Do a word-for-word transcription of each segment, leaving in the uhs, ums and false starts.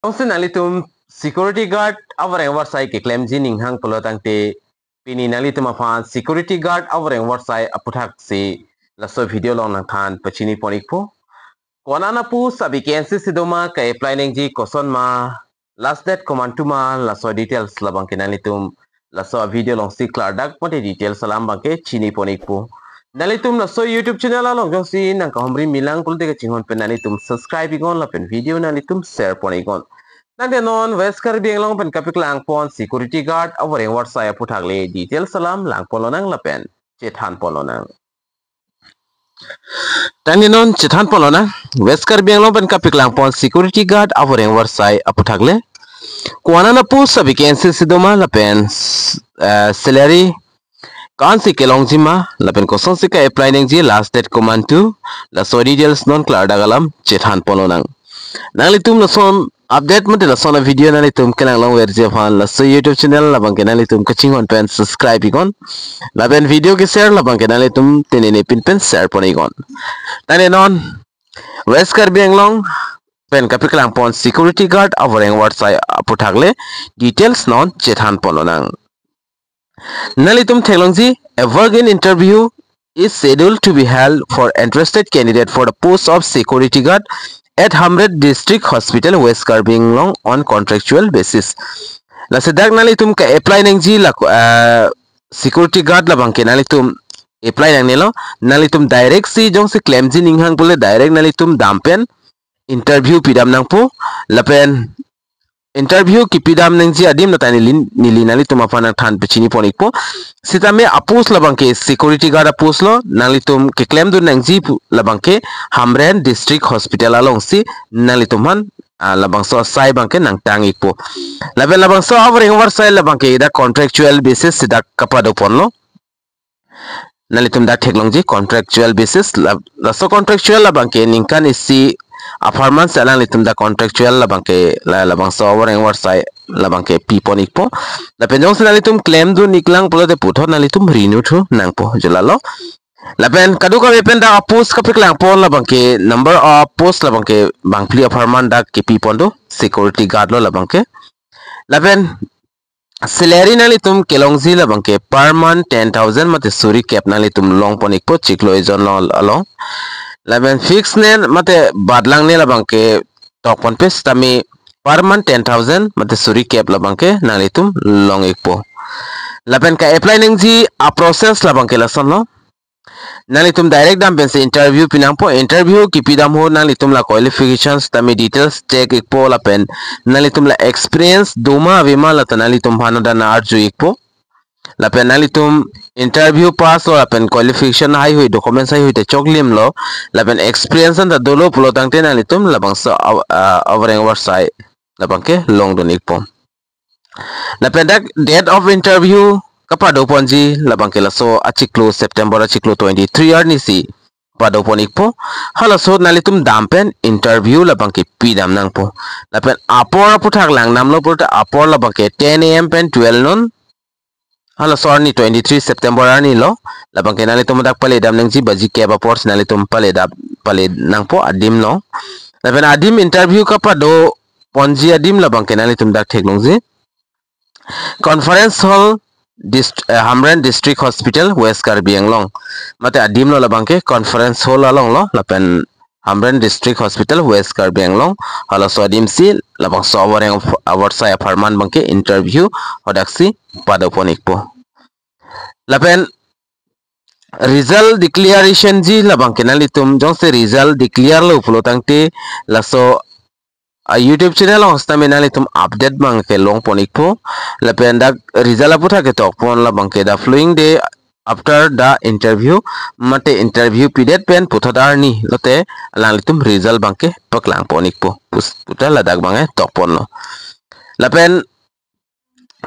Jongsi nanglitum security guard avoreng avarsai keklemji ninghang pulo tangte, pini nanglitum aphan security guard avoreng avarsai aputhaksi laso video along nangthan pachini pon ikpo. Konat apost avacancy si doma, ka-apply nangji koson ma, last date komantu ma, laso details labangke nanglitum laso video alongsi klardak mate details alam abangke chini pon ikpo. Nanglitum laso YouTube channel along jongsi nangkahumri milang pulote kachinghon pen nanglitum subscribe iknon lapen video nanglitum share pon iknon. Tangte non West Karbi Anglong pen kapeklang pon security guard avoreng avarsai aputhak le details alam lang pon lonang lapen chethan pon lonang. Tangte non chethan pon lonang, West Karbi Anglong pen kapeklang pon security guard avoreng avarsai aputhak le. Konat apost avacancy si doma lapen s-, eh, salary ko-ansi kelongji ma lapen kosonsi ka-apply nangji, last date komantu, laso details non klardak alam chethan pon lonang. Nanglitum lason update mate lason avideo nanglitum kelang longverji aphan laso YouTube channel labangke nanglitum kachinghon pen subscribe iknon. Lapen video ke-share labangke nanglitum tenene pin pen share pon iknon. Tangte non West Karbi Anglong pen kapeklang pon security guard avoreng avarsai aputhak le details non chethan pon lonang. Nanglitum theklongji, a walk-in interview is scheduled to be held for interested candidate for the post of security guard at Hamren District Hospital, West Karbi Anglong on contractual basis. Lasi dak nanglitum ka-apply nangji la, eh, security guard labangke nanglitum apply nangnelo, nanglitum direct si jongsi klemji ninghang pule direct nanglitum dampen interview pidam nangpo, lapen interview kipidam nangji adim nata neli, neli nanglitum aphan nangthan pachini pon ikpo. Sitame apost labangke security guard apost lo, nanglitum keklemdun nangji pu labangke Hamren District Hospital alongsi nanglitum aphan, ah, labangso asai abangke nangtang ikpo. Lapen labangso avoreng avarsai labangke dak contractual basis si dak kapado ponlo. Nanglitum dak theklongji contractual basis, la, laso contractual labangke ningkan isi apharman si alanglitum dak contractual labangke la, labangso avoreng avarsai labangke pi pon ikpo. Lapen jongsi nanglitum klemdun iklang pulote puthot nanglitum renew thu nangpo, jolalo. Lapen kadokave pen dak apost kapeklang pon labangke number of post labangke bangphli apharman dak kepi pon do, security guard lo labangke. Lapen salary nanglitum kelongji labangke per month ten thousand mate suri kep nanglitum long pon ikpo chiklo ejon along, along. Lapen fix ne mate badlang ne labangke tok ponpe, sitame per month ten thousand mate suri kep labangke nanglitum long ikpo. Lapen ka-apply nangji a-process labangke lasonlo. Nanglitum direct dampensi interview pinangpo. Interview kipidam ahut nanglitum la qualifications tame details check ikpo lapen nanglitum la experience doma avema lata nanglitum aphan nangdan arju ikpo. Lapen nanglitum interview pass lo lapen qualification haihui, documents haihui ta choklim lo, lapen experience anta dolo pulo tangte nanglitum labangso av-, ah, avoreng avarsai labangke longdun ikpo. Lapen dak date of interview kapado ponji labangke laso achiklo September achiklo twenty-three arni si pado pon ikpo. Halaso nanglitum dampen interview labangke pidam nangpo. Lapen apor aputhak langdamlo pulote apor labangke ten A M pen twelve noon. Halaso arni twenty-three September arni lo. Labangke nanglitum dak paledam nangji baji kep apor si nanglitum paledam, pale nangpo adim lo. Lapen adim interview kapado ponji adim labangke nanglitum dak theklongji. Conference Hall, Dist-, eh, Hamren District Hospital, West Karbi Anglong. Mate adim lo labangke Conference Hall along lo, lapen Hamren District Hospital, West Karbi Anglong. Halaso adim si labangso avoreng avarsai apharman abangke interview hadaksi pado pon ikpo. Lapen result declaration ji labangke nanglitum jongsi result declare lo pulo tangte laso a-YouTube channel along sitame nanglitum update abangke long pon ikpo. Lapen dak result aputhak ketok pon labangke the following day after the interview, mate interview pidet pen puthot arni lote alanglitum result abangke paklang pon ikpo. Pus-, puta ladak abangke tok ponlo. Lapen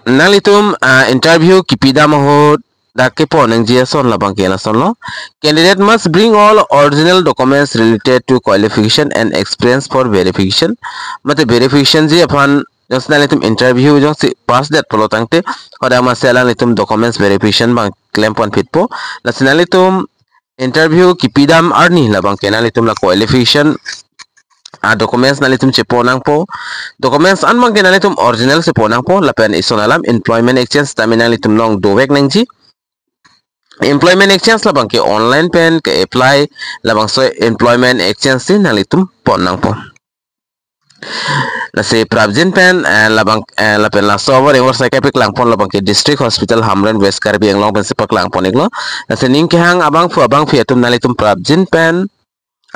nanglitum, ah, interview kipidam ahut dak kepon nangji ason labangke lasonlo. Candidate must bring all original documents related to qualification and experience for verification. Mate verification ji aphan jongsi nanglitum interview jongsi pass det pulo tangte, hadak masi alanglitum documents verification abang klem pon phitpo. Lasi nanglitum interview kipidam arni labangke nanglitum la qualification a documents nanglitum chepon nangpo. Documents an abangke nanglitum original chepon nangpo, lapen ison alam employment exchange tame nanglitum along dovek nangji. Employment exchange labangke online pen ke-apply, labangso employment exchange si nanglitum pon nangpo. Lasi prapjin pen, eh, labang, eh, lapen laso avoreng avarsai kapaklangpon labangke District Hospital Hamren, West Karbi Anglong pensi paklangpon iklo. Lasi ning kehang abangphu abangphi atum nanglitum prapjin pen,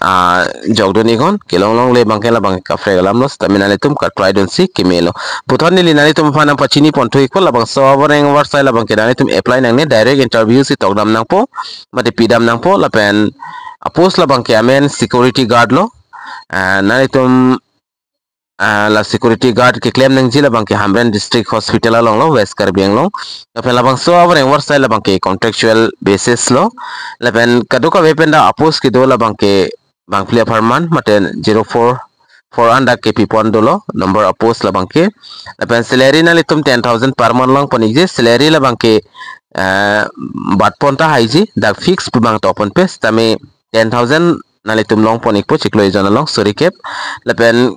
ah, jokdun iknon, kelong longle abangke labangke kaprek alamlo, sitame nanglitum katraidunsi kemelo. Puthot neli nanglitum aphan nangpachiniponthu ikpo, labangso avoreng avarsai labangke nanglitum apply nangne, direct interview si tokdam nangpo, mate pidam nangpo, lapen a-post labangke amen security guard lo. Ah, nanglitum, ah, la security guard keklem nangji labangke Hamren District Hospital alonglo, West Karbi Anglong. Lapen labangso avoreng avarsai labangke contractual basis lo. Lapen kadokave pen dak a-post kedo labangke bangphli apharman mate zero four four an dak kepipon dolo, number a-post labangke. Lapen salary nanglitum ten thousand per month longpon ikji, salary labangke, eh, batpon ta haiji, dak fix pu abang tokponpe, sitame ten thousand nanglitum longpon ikpo chiklo ejon along suri kep. Lapen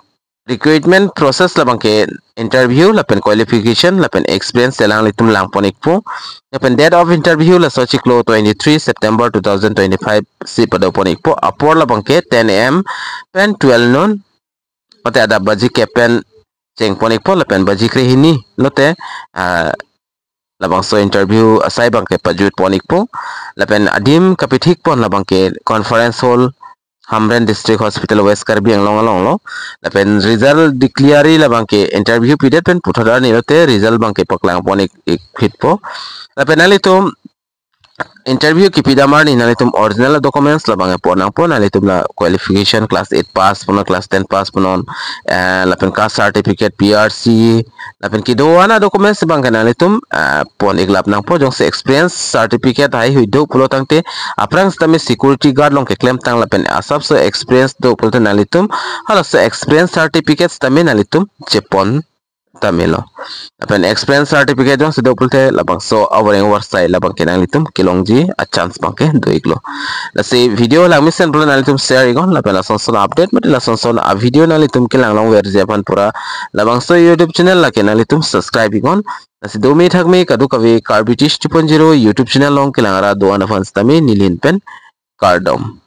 recruitment process labangke interview, lapen qualification, lapen experience alang nanglitum langpon ikpo. Lapen date of interview laso chiklo twenty-three September two thousand twenty-five si padopon ikpo. Apor labangke ten A M pen twelve noon, mate adap baji kep pen chengpon ikpo, lapen baji krehini lote, ah, labangso interview asai abangke pajutpon ikpo. Lapen adim kapithikpon labangke Conference Hall, Hamren District Hospital, West Karbi Anglong alonglo. Lapen result declare labangke interview pidet pen puthot arni lote result abangke paklangpon ik, ikphitpo. Lapen nanglitum interview kepidam arni nanglitum original documents labangke pon nangpo, nanglitum la qualification class eight pass punon, class ten pass punon, eh, lapen caste certificate, P R C, lapen kedo-an a-documents abangke nanglitum, eh, pon iklap nangpo. Jongsi experience certificate haihui do pulo tangte, aphrang sitame security guard along keklemtang lapen asapso experience do pulote nanglitum halaso experience certificate sitame nanglitum chepon tamelo. Lapen experience certificate jongsi do pulote labangso avoreng avarsai labangke nanglitum kelongji a-chance abangke do iklo. Lasi video langmesen pulo nanglitum share iknon, lapen lasonson update mate lasonson a-video nanglitum kelang longverji aphan pura labangso YouTube channel lake nanglitum subscribe iknon. Lasi dome thakme kadokave Karbi Teach two point zero YouTube channel along kelang ra do-an aphan sitame neli ahin pen kardom.